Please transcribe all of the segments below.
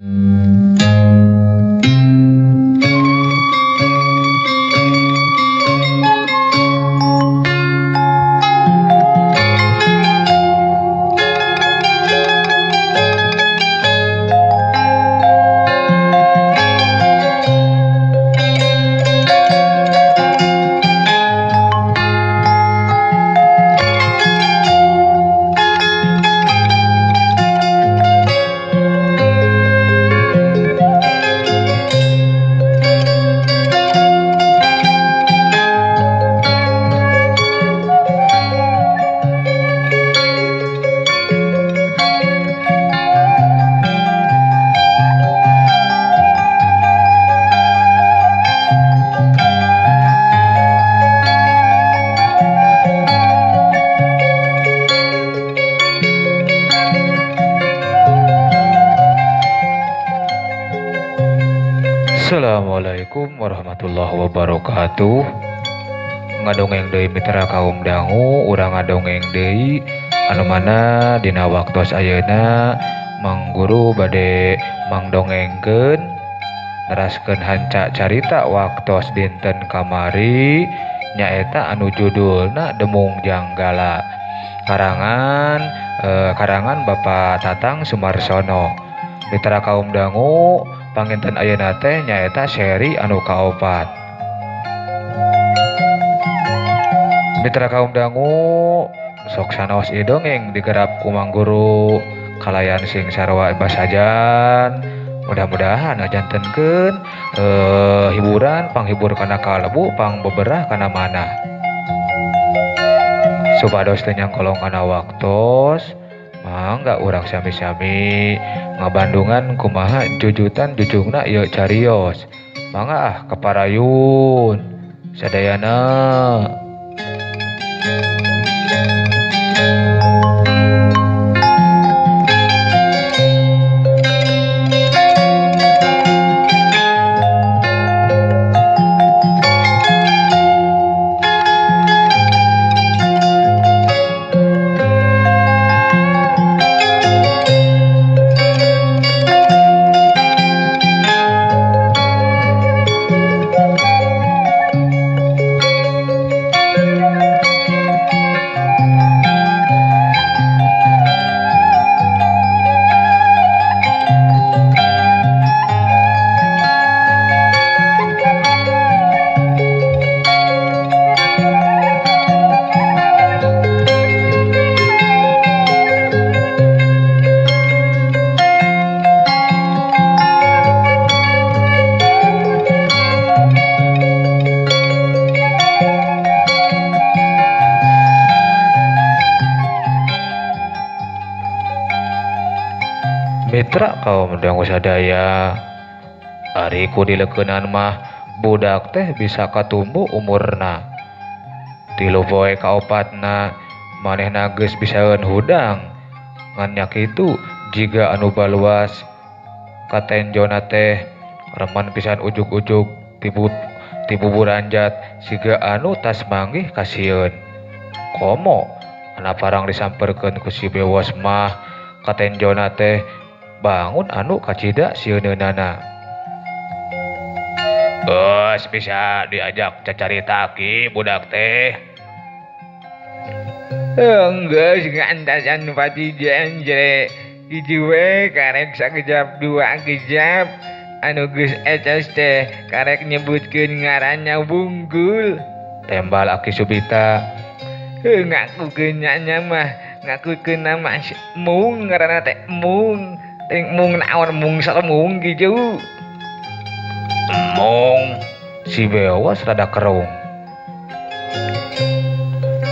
Assalamualaikum warahmatullahi wabarakatuh. Ngadongeng deui mitra kaum dangu, urang ngadongeng deui anu mana dina waktos ayeuna Mang Guru bade mangdongengkeun neraskeun hanca carita waktos dinten kamari nyaeta anu judulna Demung Janggala. Karangan Bapak Tatang Sumarsono. Mitra kaum dangu, panginten ayeuna teh nyaeta seri anu kaopat. Mitra kaum dangu, sok sanaos ieu dongeng digarap ku Mang Guru kalayan sing sarua basajan. Mudah-mudahan ngajantenkeun hiburan panghibur kana kalbu, pangbeberah kana manah. Supados teu nyangkolong kana waktos, mangga urang sami-sami ngabandungan kumaha jujutan jujungna ieu carios. Mangga ah kaparayun sadayana. Mitra kaum dangu sadaya, ari ku dileukeunnan mah budak teh bisa katumbuh umurna. 3 poe kaopatna manehna geus bisaeun hudang. Ngan nya kitu jiga anu baluas katenjona teh remen pisan ujug-ujug tibuburanjat siga anu tas manggih kasieun. Komo ana parang disamperkeun ku si Bewos mah katenjona teh bangun anu kacida sieuneunana. Geus bisa diajak cacarita ki budak teh. Geus ngantasan pati jenjre. Hiji we karek sakejap dua kejap anu geus eces teh karek nyebutkeun ngaranna wungkul. Tembal Aki Subita. Ngakukeun nya mah ngakukeun nama mung ngaranna teh mung. Mung naon mung salemung gitu. Mung si Bewas rada kerung.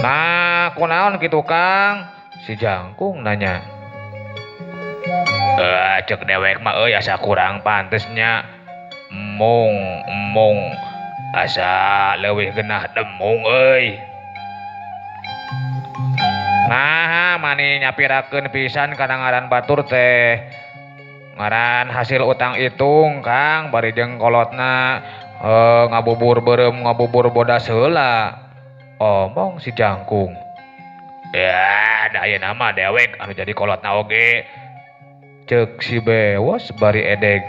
Nah, kunaon kitu Kang? Si Jangkung nanya. Cek dewek mah euy asa kurang pantesnya. Mung mung asa leuwih genah demung euy. Nah, mani nyapirakeun pisan kana ngaran batur teh. Ngaran hasil utang hitung Kang bari jeung kolotna ngabubur beureum ngabubur bodas heula. Omong si Jangkung. Ya, da ayeuna mah dewek anu jadi kolotna oge. Ceuk si Bewos bari edeg.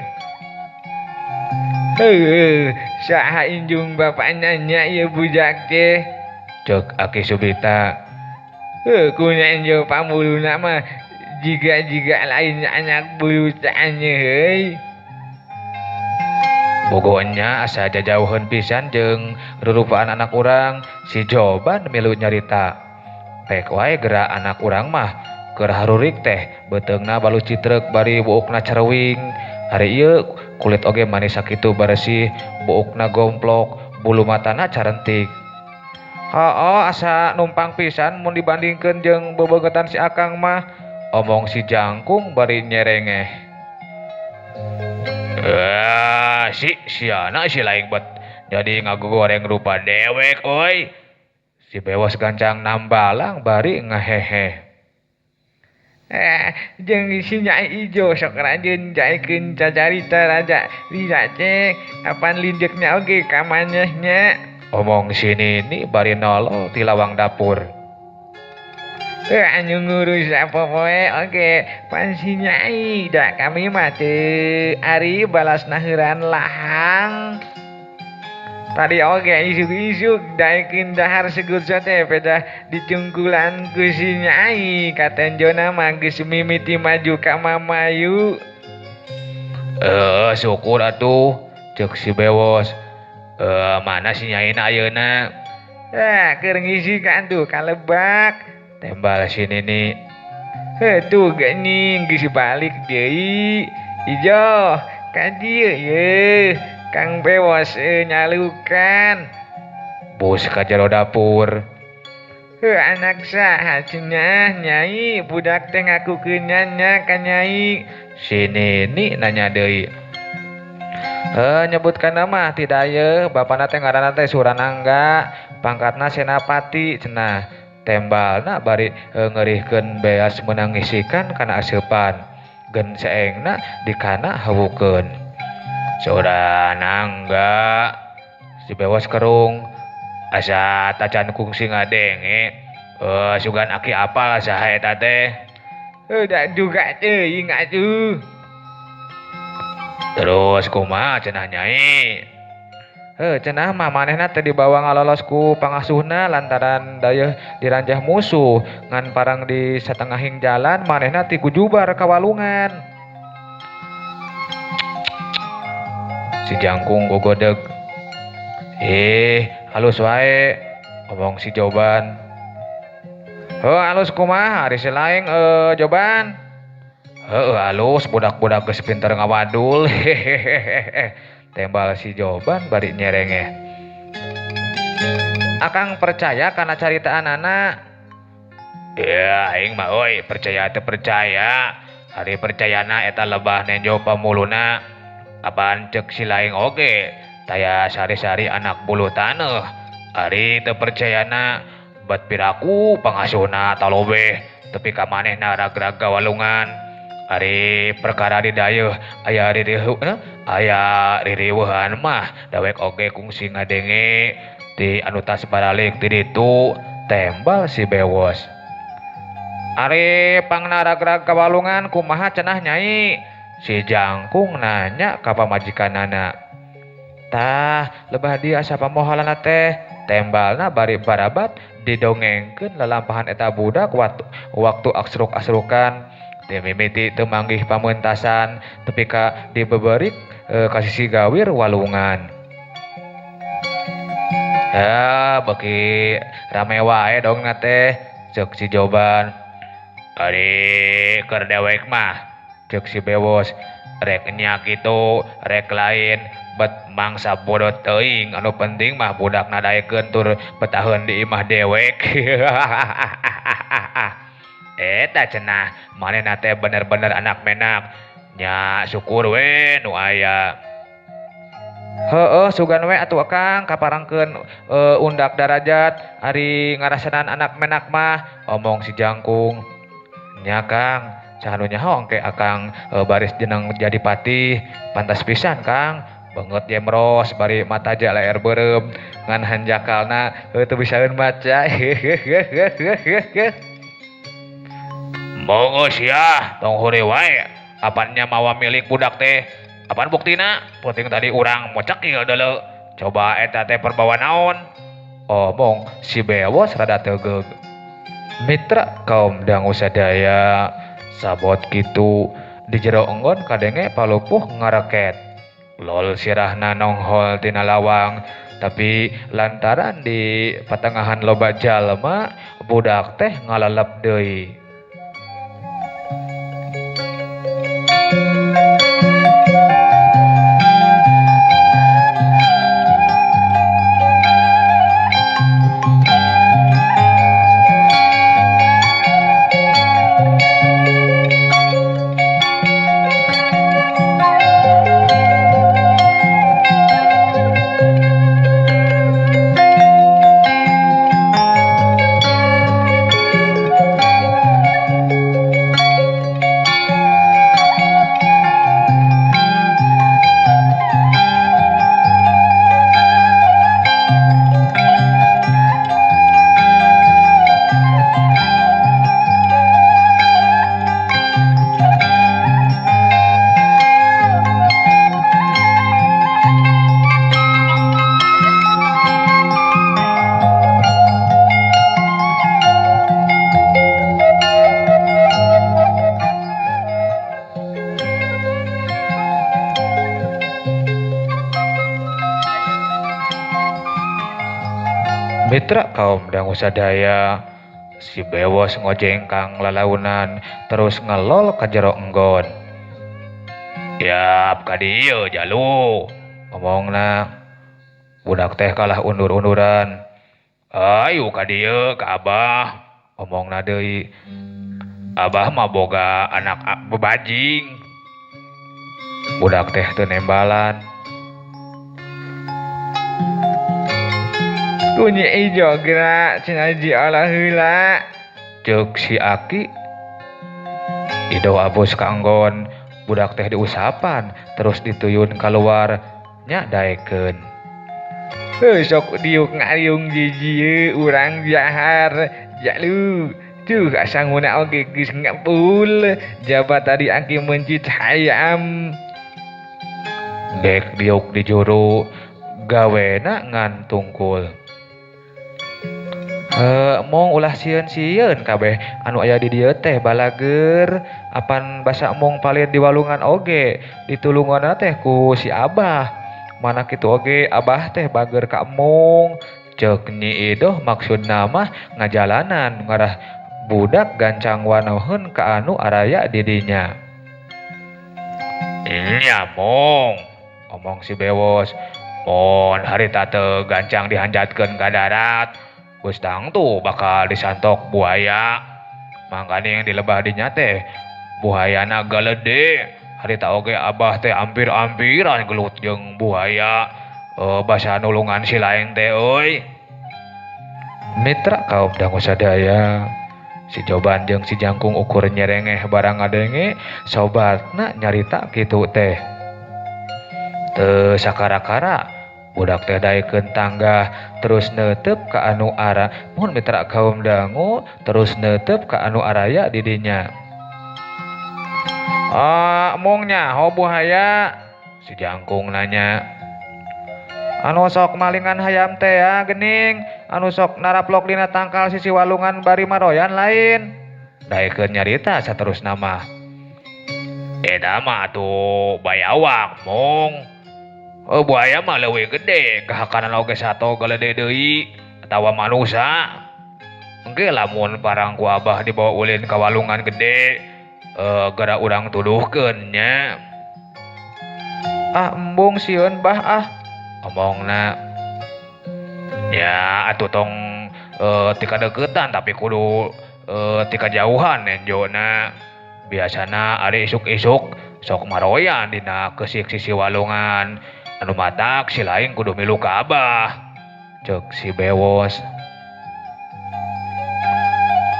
Heueuh, saha injung bapana nya ieu budak teh? Ceuk Aki Subita. Heuh, ku nenjo pamuluna mah jiga-jiga lain anak bulutan heuy. Bogonya asa jajauheun pisan jeung rurupaan anak urang, si Joban milu nyarita. Pek wae geura anak urang mah keur harurik teh beuteungna balu citreuk bari buukna carewing. Ari ieu kulit oge manis sakitu baresih, buukna gomplok, bulu matana carentik. Hooh asa numpang pisan mun dibandingkeun jeung bebeungetan si Akang mah, omong si Jangkung bari nyerengeh. Si siana si laing bet jadi ngagogoreng rupa dewek euy. Si Bewos gancang nambalang bari ngahehe. Jeung si Nyai Ijo sok rajin jaekeun cacarita raja lila teh apan lindeukna oge ka manehnya. Omong si Nini bari nolol ti lawang dapur. Anu ngurus sapopoe oge pan si Nyai da kami mah teu ari balas naheuran lahang. Tadi oge isuk-isuk daekeun dahar segur sate pedah dicungkulan ku si Nyai katenjona mah geus mimiti maju ka mamayu. Syukur atuh ceuk si Bewos. Mana si Nyaina ayeuna? Keur ngisi ka atuh kalebak tembal si Nini. Heuh tuh geuning geus balik deui. Ijo ka dieu ye. Kang Bewos nyalukan. Bus ka jero dapur. Heuh anak saha cenah Nyai budak teh ngakukeun nya ka Nyai. Si Nini nanya deui. Nyebutkan nama ti dayeuh bapana teh ngaranna teh Suranangga, pangkatna Senapati cenah. Tembalna bari ngeurihkeun beas meunang ngisikan kana aseupan. Geun seengna dikana hawukeun. Suranangga si Bewos kerung asa tacan kungsi ngadenge. Sugan aki apal saha eta teh? Da juga teuing atuh. Terus kumaha cenah Nyai? Cenah mah manehna teh dibawa ngalolos ku pangasuhna lantaran dayeuh diranjah musuh ngan parang di satengahing jalan manehna ti gujubar ka walungan. Si Jangkung gogodeg. Halus wae omong si Joban. Heuh halus kumaha ari si laing Joban? Heuh halus budak-budak geus pinter ngawadul. Hehehe. Tembal si Joban bari nyerengeh. Akang percaya kana caritaan anak? Ya aing mah euy percaya teu percaya. Ari percayana eta lebah nenjo pamuluna. Apaan ceuk si laing oge taya sari-sari anak bulu taneuh. Ari teu percayana bat piraku pangasuhna talobeh tepi ka manehna ragrag walungan. Ari perkara di dayeuh aya aya ririweuhan mah dawek oge kungsi ngadenge ti anu tas baralik ti ditu tembal si Bewos. Ari pangna ragrag ka walungan kumaha cenah Nyai? Si Jangkung nanya ka pamajikanana. Tah lebah dia asa pamohalana teh tembalna bari barabat didongengkeun lalampahan eta budak waktu aksruk-asrukan. Teu mimiti teu manggih pameuntasan tepi ka dibeberik ka sisi gawir walungan. Beuki rame wae dongna teh ceuk si Joban. Ari keur dewek mah ceuk si Bewos rek nya kitu rek lain bet mangsa bodoh teuing anu penting mah budakna daekeun tur betaheun di imah dewek. Eta cenah manehna teh bener-bener anak menak nya syukur we nu aya. Heueuh sugan we atuh Akang kaparangkeun undak darajat ari ngarasanan anak menak mah omong si Jangkung. Nya Kang saha nu nyaho engke Akang baris jeneng jadi patih pantas pisan Kang banget jemros bari mata ja leer beureum ngan hanjakalna teu bisaeun maca. Monggo sia tong hore wae Apannya mawa milik budak teh? Apan buktina? Penting tadi urang mau cekil dulu. Coba eta teh perbawa naon? Omong si Bewos rada tegeug. Mitra kaum dangu sadaya sabot kitu di jero enggon kadenge palupuh ngareket. Lol sirahna nonghol tina lawang, tapi lantaran di patengahan loba jalma budak teh ngalalep deui. Mitra kaum dangu sadaya, si Bewos ngojengkang lalaunan terus ngelol ka jero enggon. Yap ka dieu jalu, omongna. Budak teh kalah undur-unduran. Ayu ka dieu ka abah, omongna deui. Abah mah boga anak bebajing. Budak teh teu nembalan. Kunyi ijo gerak cenah ji Allah heula. Ceuk si Aki. Ido abus ka enggon, budak teh diusapan terus dituyun keluar nya daekeun. Heuh sok diuk ngariung jiji urang jahar jalu. Tuh asanguna oge geus ngepul jabat tadi Aki mencit hayam. Dek diuk di juru gawena ngan tungkul. Mong ulah sieun-sieun kabeh anu aya di dieu teh balager apan basa mong palir di walungan oge ditulunganna teh ku si Abah. Mana kitu oge Abah teh bager ka emong. Ceuk Nyi Idoh maksudna mah ngajalanan ngarah budak gancang wanoheun ka anu araya di dinya. Nya mong, omong si Bewos. Mun harita teu gancang dihanjatkeun ka darat, geus tangtu bakal disantok buaya. Mangkaning di lebah dinya teh buayana galede. Harita oge Abah teh ampir-ampiran gelut jeung buaya. Basa nulungan si lain teh euy. Mitra kaum dangu sadaya, si Coban jeung si Jangkung ukur nyerengeh barang ngadenge sobatna nyarita kitu teh. Teu sakara-kara budak teh daekeun tangga terus neuteup ka anu ara. Mun mitra kaum dangu terus neuteup ka anu araya di dinya. Ah, mong nyaho buaya? Si Jangkung nanya. Anu sok malingan hayam teh ya gening, anu sok naraplok dina tangkal sisi walungan bari maroyan lain. Daekeun nyarita saterusna mah. Eta mah atuh bayawak mong. Oh, buaya mah leuwih gede, gahakanan oge sato galede deui atawa manusa. Engke lamun parang ku Abah dibawa ulin ka walungan gede, gara urang tuduhkeun nya. Ah embung sieun bah ah, omongna. Ya atuh tong tika deukeutan tapi kudu tika jauhan enjona. Biasana ari isuk-isuk sok maroyan dina keusik sisi walungan. Anu matak si lain kudu milu ka Abah. Ceuk si Bewos.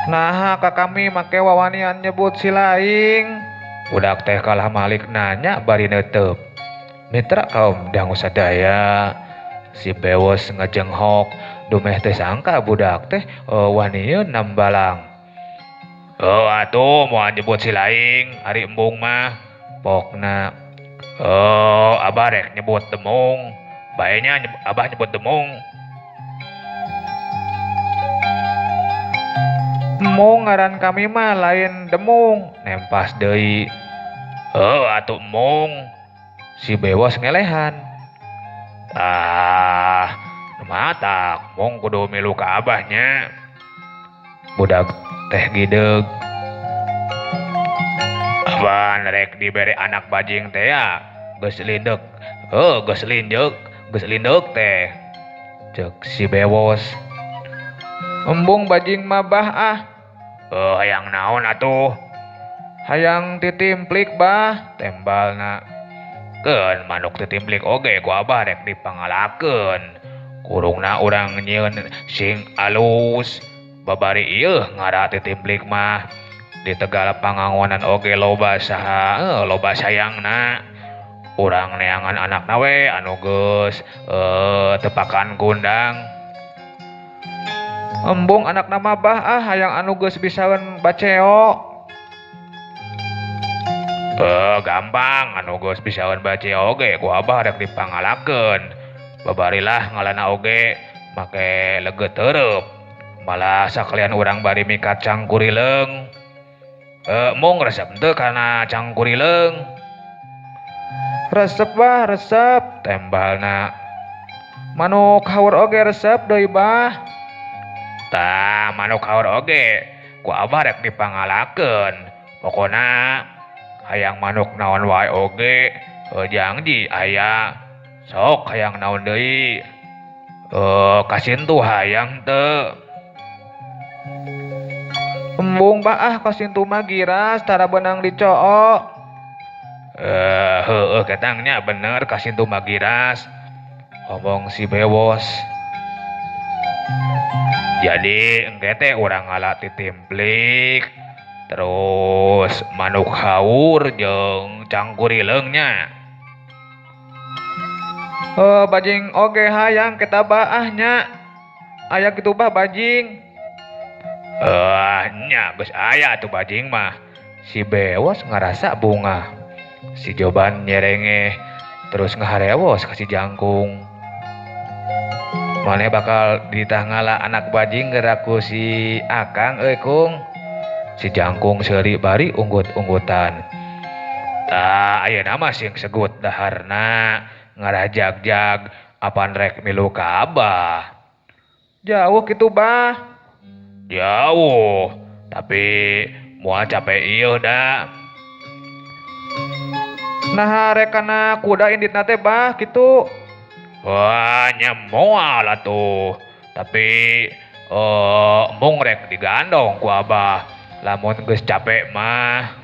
Nah ka kami make wawanian nyebut si laing. Budak teh kalah malik nanya bari neuteup. Mitra kaum dangu sadaya, si Bewos ngejenghok dumeh teh sangka budak teh wanieun nambalang. Oh atuh moal nyebut si laing ari embung mah. Pokna. Oh, abah rek nyebut demung. Baenya abah nyebut demung. Mung ngaran kami mah lain demung, nempas deui. Oh, atuh mung. Si Bewos ngelehan. Ah, matak mung kudu milu ka abahnya. Budak teh gideug. Aban rek dibere anak bajing teh ya, geus lindek. Oh, geus lindek, geus lindek teh. Ceuk si Bewos. Embung bajing mah bah ah. Oh, hayang naon atuh? Hayang titimplik bah, tembalna. Keun manuk titimplik oge ku abah rek dipangalakeun. Kurungna urang nyieun sing alus. Babari ieu ngara titimplik mah. Di Tegal pangangonan oge loba saha, loba sayangna. Urang neangan anakna we anu geus tepakan kundang. Embung anakna mah bah ah, hayang anu geus bisaeun baceo. Gampang anu geus bisaeun baceo oge ku abah rek dipangalakeun. Babarilah ngalana oge make leget tereup. Malah sakalian urang bari mikat cangkurileung. Mung resep teu kana cangkurileung. Resep bah, resep tembalna. Manuk haur oge resep deui bah. Tah manuk haur oge ku abah rek dipangalakeun. Pokona hayang manuk naon wae oge jangji aya. Sok hayang naon deui. Kasintu hayang teu. Embung bah ah kasintu mah giras tara beunang dicook. Heueuh ketangnya bener kasintu mah giras. Omong si Bewos. Jadi engke teh urang ngala titimplik terus manuk haur jeung cangkurileung nya. Oh, bajing oge hayang kita baah nya. Aya kitu bah bajing. Nya geus aya atuh bajing mah. Si Bewos ngarasa bungah. Si Joban nyerengeh terus ngaharewos ka si Jangkung. Maneh bakal ditah ngala anak bajing geura ku si Akang euy kung. Si Jangkung seuri bari unggut-unggutan. Tah ayeuna mah sing segut daharna ngarajagjag apan rek milu ka abah. Jauh kitu bah. Jauh, tapi moal capek ieu da. Nah rek kana kuda inditna teh bah kitu. Wah, nya moal atuh. Tapi mung rek digandong ku abah lamun geus capek mah.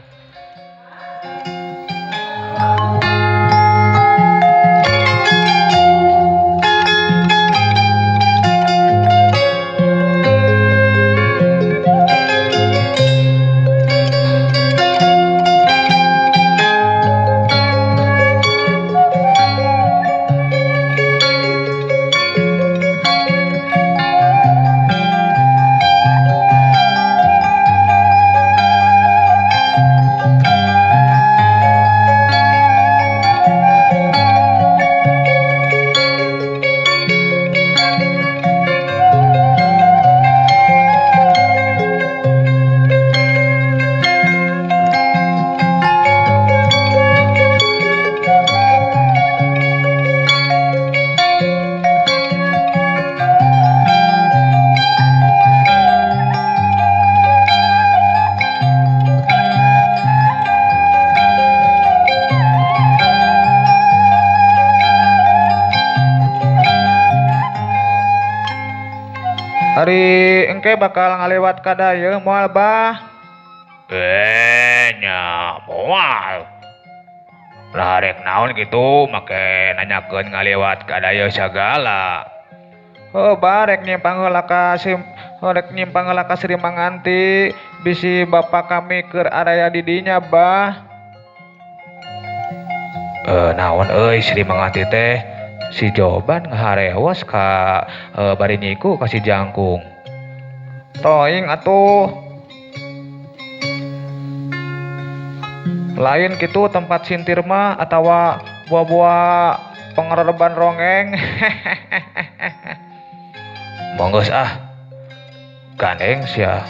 Ari engke bakal ngalewat ka dayeuh moal bah. Nya moal. Lah rek naon kitu make nanyakeun ngalewat ka dayeuh sagala. Heuh bah rek nyimpang heula ka rek nyimpang heula ka Sri Manganti bisi bapa kami keur araya di dinya bah. Naon euy Sri Manganti teh? Si Joban ngaharewos ka bari nyiku ka si Jangkung. Toing atuh. Lain kitu tempat sintir mah atawa buah-buah pengereban rongeng. Monggo ah. Gandeng sia.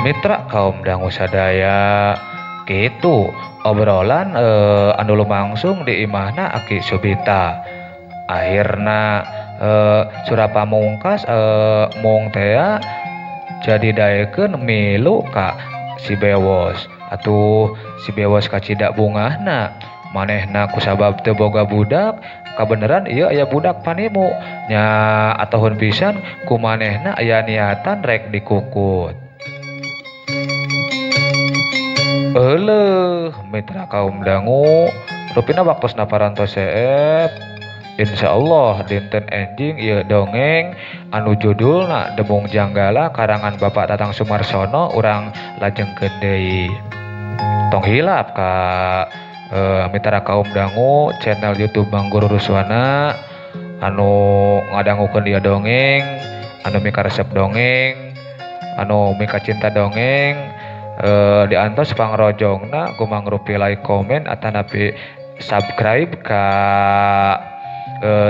Mitra kaum dangu sadaya kitu obrolan anu lumangsung di imahna Aki Subita. Akhirna Sura Pamungkas mung tea jadi daekeun milu ka si Bewos. Atuh si Bewos kacida bungahna manehna kusabab teu boga budak kabeneran ieu aya budak panimu nya atohun pisan ku manehna aya niatan rek dikukut. Euleuh mitra kaum dangu rupina waktosna parantos seep. Insyaallah dinten enjing ieu dongeng anu judulna Demung Janggala karangan Bapak Tatang Sumarsono urang lajengkeun deui. Tong hilap ka mitra kaum dangu channel YouTube Mang Guru Ruswana anu ngadangukeun ieu dongeng, anu mikaresep dongeng, anu mikacinta dongeng. Diantos pangrojongna ku mangrupi like, komen atanapi subscribe ka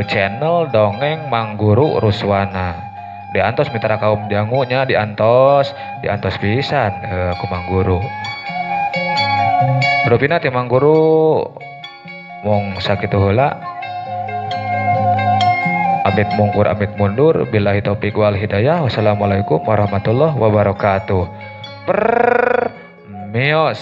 channel Dongeng Mang Guru Ruswana. Diantos mitra kaum dangu nya diantos pisan ku Mang Guru. Rupina ti Mang Guru mung sakitu heula. Amit mungkur amit mundur, billahi taufik wal hidayah. Wassalamualaikum warahmatullahi wabarakatuh. Mios.